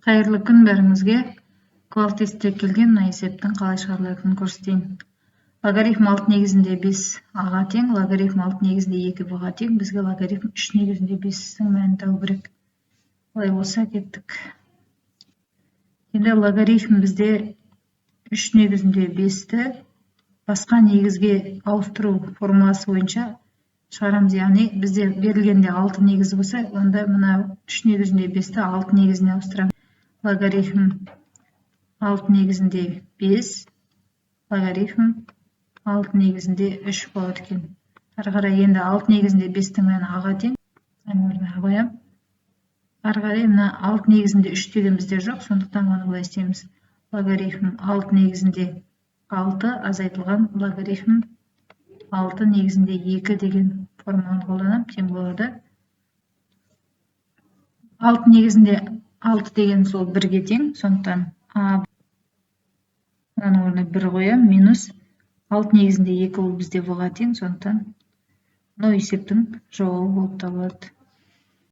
Қайырлы күн бәріңізге! Квал-тестте келген мына есептің қалай шығарылатынын көрсетейін. Логарифм 6 негізінде 5 а-ға тең, логарифм 6 негізінде 2 б-ға тең. Бізге логарифм 3 негізінде 5-тің мәнін табу керек. Олай болса, кеттік. Енді логарифм бізде 3 негізінде 5-ті басқа негізге ауыстыру формуласы бойынша шығарамыз. Яғни бізде берілгенде 6 негізі болса, онда мына 3 негізінде 5-ті 6 негізіне ауыстырамыз. Логарифм 6 негізінде 5 логарифм 6 негізінде 3 болады екен. Ары қарай енді 6 негізінде 5-тің мәні а-ға тең, орнына а қоямын. Ары қарай мына 6 негізінде 3 деген бізде жоқ, сондықтан оны былай істейміз: логарифм 6 негізінде 6 азайтылған логарифм 6 негізінде 2 деген формуланы қолданамын. Тең болады 6 негізінде 6 деген сол 1-ге тең, сондықтан а, мынаның орнына 1 қоямын, минус 6 негізінде 2, ол бізде в-ға тең, сондықтан мынау есептің жауабы болып табылады.